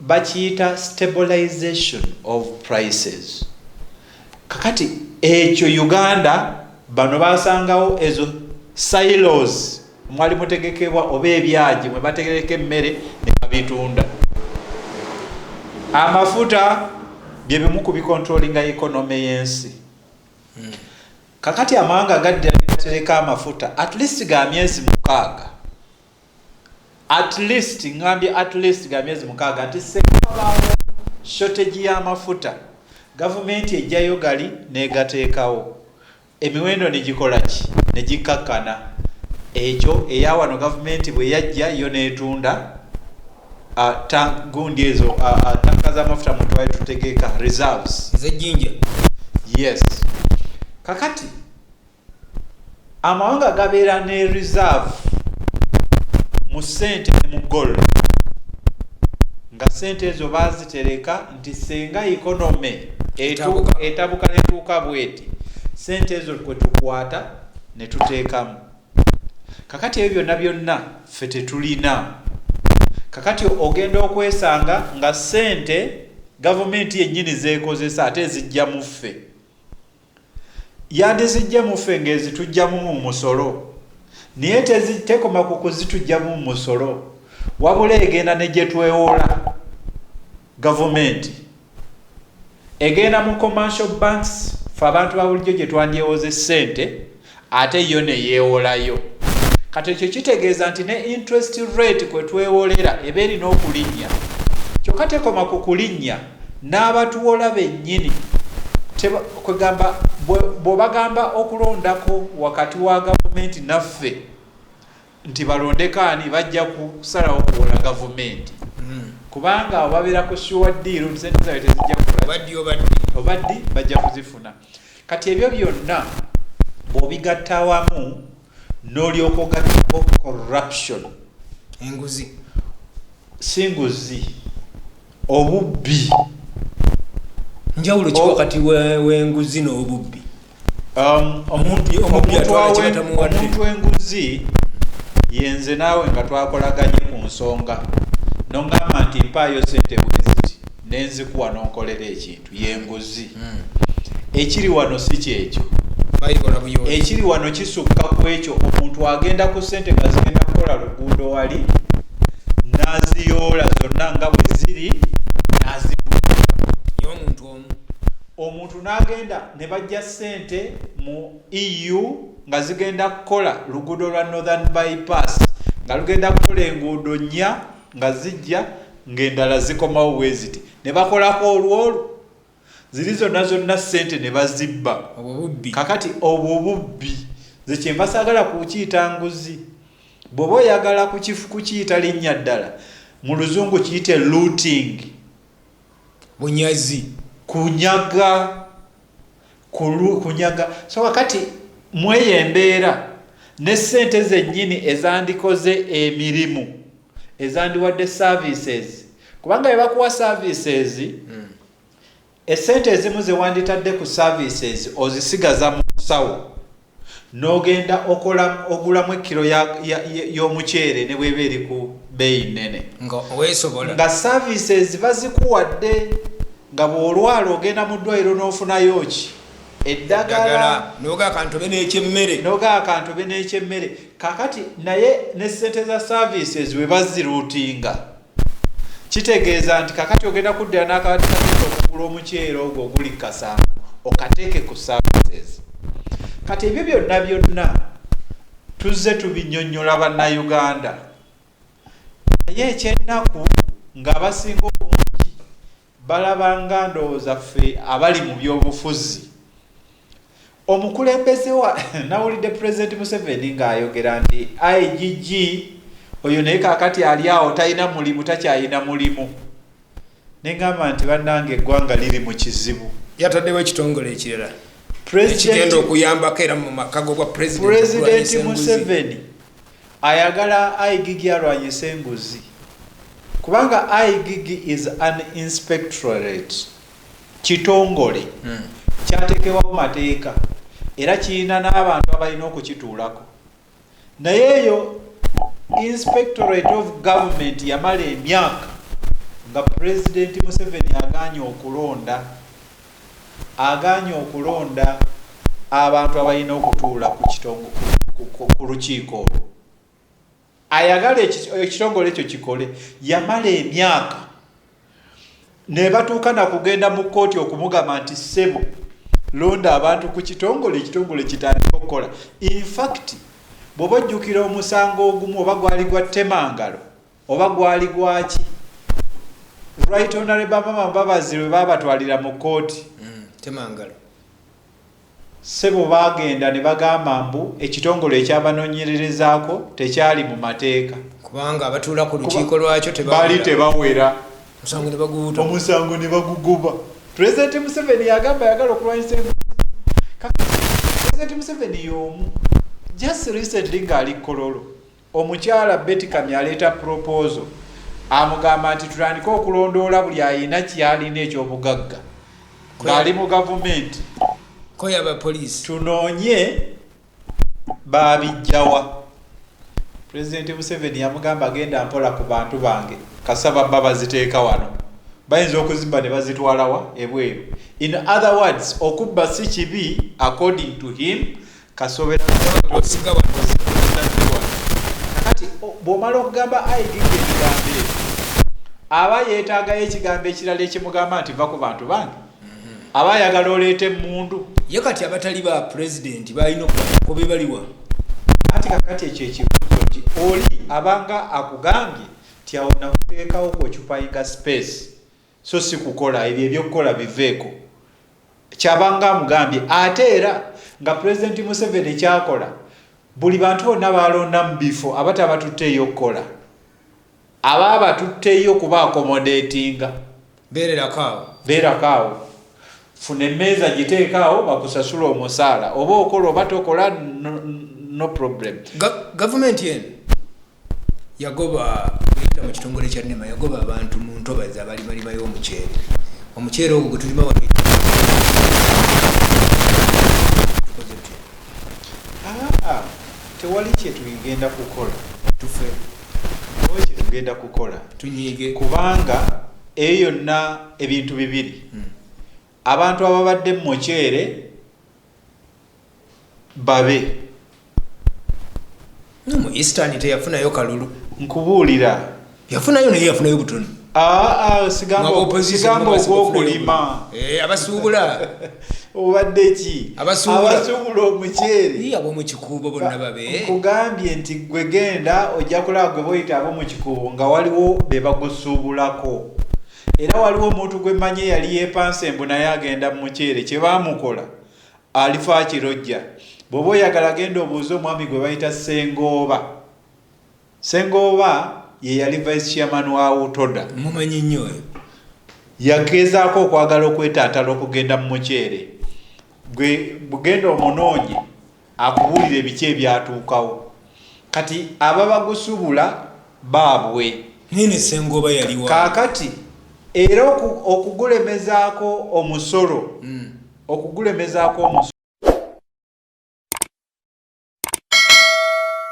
Bakiyita stabilization of prices. Kakati ekyo Uganda bano basangawo ezo silos mwali mutegekebwa oba ebyagi mwe bategereka emmere ne babitunda. Amafuta bye bimu ku bicontrollinga economy y'ensi. Kakati amawanga gaddira ne gatereka amafuta at least ga myezi 6, at least ngambye at least ga myezi 6, nti sekabaawo shortage y'amafuta, gavumenti ejjayo gali n'egateekawo, emiwendo ne gikola ki? Ne gikkakkana. Ekyo eyawano gavumenti bwe yajja yo n'etunda gundi ezo, tanka z'amafuta mu twali tutegeka reserves ez'ejjinja. Yes. Kakati amawanga gabeera ne reserve mu ssente ne mu gold, nga ssente ezo baazitereka nti senga economy Etabuka. Etabuka netuuka bweti, ssente ezo kwe tukwata ne tuteekamu. Kakati ebyo byonna byonna ffe tetulina. Kakati ogenda okwesanga nga ssente gavumenti yennyini zeekozesa ate ezijja mu ffe, yandizijje mu ffe ng'ezitujjamu mu musolo, naye tekoma ku kuzitujjamu mu musolo, wabula egenda ne gye twewola. Gavumenti egenda mu commercial banks, fe abantu ba bulijjo gye twandyewoze ssente, ate yo ne yeewolayo. Kati ekyo kitegeeza nti ne interest rate kwe twewolera eba erina okulinnya. Kyokka tekoma ku kulinnya, n'abatuwola bennyini kwegamba bw'obagamba okulondako wakati wa gavumenti naffe nti balondeko ani, bajja kusalawo kuwola gavumenti, kubanga abo babeera ku sure deal nti sente zaabwe tezijja kukola. Obaddi obaddi. Oba ddi bajja kuzifuna. Kati ebyo byonna bw'obigatta awamu n'olyoka ogattako corruption. Enguzi. Si nguzi, obubbi. Njawulo ki wakati w'enguzi n'obubbi? Omubbi omuntu atwala kye batamuwadde. Omuntu enguzi yenze naawe nga twakolaganye ku nsonga, nongamba nti mpaayo sente bweziti, nenzikuwa nonkolera ekintu, yenguzi. Ekiri wano si kyekyo. Bayikola buyoyo. Ekiri wano kisukka ku ekyo. Omuntu agenda ku sente nga zigenda kukola luguudo wali, n'aziyoola zonna nga bwe ziri n'aziguza. Y'omuntu omu. Omuntu n'agenda ne bajja ssente mu EU nga zigenda kukola luguudo lwa Northern Bypass, nga lugenda kukola enguudo nnya nga zijja ng'endala zikomawo bwe ziti, ne bakolako olwolwo ziri zonna zonna ssente ne bazibba. Obwo bubbi. Kakati obwo bubbi. Nze kyenva saagala kukiyita nguzi. Bw'oba oyagala kukiyita linnya ddala, mu Luzungu kiyite looting. Bunyazi. Kunyaga, kunyaga. So kakati mweyo embeera ne ssente zennyini ezandikoze emirimu, ezandiwadde services, kubanga bwe bakuwa services, essente ezimu ze wanditadde ku services ozisigaza mu nsawo, n'ogenda okola ogulamu ekkiro y'omuceere ne bweba eri ku bbeeyi nnene. Nga weesobola. Nga services bazikuwadde, nga bw'olwala ogenda mu ddwaliro n'ofunayo ki? Eddagala. Noga akantu n'ekyemmere. Noga akantu be n'ekyemmere. Kakati naye ne ssente za services bwe bazirootinga, kitegeeza nti kakati ogenda kuddira n'akabati kasente okugula omuceere ogwo oguli kasanvu okateeke ku services. Kati ebyo byonna byonna tuzze tubinyonnyola Bannayuganda, naye ekyennaku ng'abasinga obungi balabanga ndowooza ffe abali mu byobufuzi. Omukulembeze wa nawulidde Pulezidenti Museveni ng'ayogera nti IGG oyo naye kaakati ali awo talina mulimu, takyalina mulimu, neŋŋamba nti bannange, eggwanga liri mu kizibu. Yataddewo ekitongole ekirala ekigenda okuyambako era mu maka g'obwa pulezidenti okulwanyisa enguzi. Museveni ayagala IGG alwanyisa enguzi, kubanga IGG is an inspectorate, kitongole kyateekebwamu mateeka. Era kirina n'abantu abalina okukituulako. Naye eyo Inspectorate of Government yamala emyaka nga Pulezidenti Museveni agaanye okulonda abantu abalina okutuula ku kitongo ku lukiiko olwo. Ayagala ekitongole ekyo kikole. Yamala emyaka ne batuuka na kugenda mu kkooti okumugamba nti, "Ssebo, londa abantu ku kitongole, ekitongole kitandika okukola." Infact, bw'oba ojjukira omusango ogumu, oba gwali gwa Temangalo oba gwali gwaki, Right Honorable Amama Mbabazi lwe baabatwalira mu kkooti. Temangalo. Ssebo, baagenda ne bagamba mbu ekitongole ekyabanoonyererezaako tekyali mu mateeka. Kubanga abatuula ku lukiiko lwakyo baali tebawera. Omusango ne baguwuta. Omusango ne bagugoba. Pulezidenti Museveni yagamba yagala okulwanyisa enguzi. Pulezidenti Museveni y'omu, just recently ng'ali Kololo, omukyala Betty Kamya aleeta proposal, amugamba nti tutandike okulondoola buli ayina kyalina ekyobugagga ng'ali mu gavumenti. Ko yaba poliisi. Tunoonye babijjawa. Pulezidenti Museveni yamugamba, "Genda mpola ku bantu bange, kasaba bba baziteeka wano, bayinza okuzibba ne bazitwalawa ebweru." In other words, okubba si kibi according to him, kasobera. Osiga wano. Kakati bw'omala okugamba IGG ebigambo ebyo, aba yeetaagayo ekigambo ekirala ekimugamba nti va ku bantu bange, aba ayagala oleeta emmundu. Ye kati abatali ba pulezidenti balina okubatako be baliwa? Anti kakati ekyo ekibuuzo nti oli abanga akugambye nti awo nakuteekawo ku occupyinga space, so si kukola ebyo ebyokukola biveeko, kyabanga amugambye. Ate era nga Pulezidenti Museveni kyakola, buli bantu bonna balonda mu bifo, aba tabatutteeyo okukola, aba abatutteeyo kuba accommodatinga. Beererako awo. Beerako awo, funa emmeeza giteekaawo, bakusasula omusaala, oba okola oba tokola, no problem. Gavumenti eno yagoba, eyita mu kitongole kya NEMA, yagoba abantu mu ntobazi abalimalimayo omuceere. Omuceere ogwo gwe tulima wano, tukoze tutya? Aa, tewali kyetugenda kukola. Tufe. Tewali kyetugenda kukola. Tunyiige. Kubanga eyo yonna ebintu bibiri. Abantu ababadde mu muceere babe. No mu Eastern teyafunayo kalulu. Nkubuulira. Yafunayo, naye yafunayo butono. Aa, sigamba sigamba ogw'okulima. Eh, abasuubula. Obadde ki? Abasuubula. Abasuubula omuceere. Ii, ab'omu Kikuubo bonna babe. Nkugambye nti gwe genda ojja kulaba gwe boyita ab'omu Kikuubo nga waliwo be bagusuubulako. Era waliwo omuntu gwe mmanyi eyali yeepanse embu naye agenda mu muceere, kye baamukola alifa akirojja. Bw'oba oyagala, genda obuuze omwami gwe bayita Sengooba. Sengooba ye yali vice chairman wa UTODA. Mumanyi nnyo oyo. Yagezaako okwagala okwetantala okugenda mu muceere. Gwe bugenda omunoonye akubuulira ebiki ebyatuukawo. Kati ababagusubula baabwe. Naye ne Sengooba yaliwa. Kaakati era okugulemezaako omusolo, okugulemezaako omusolo.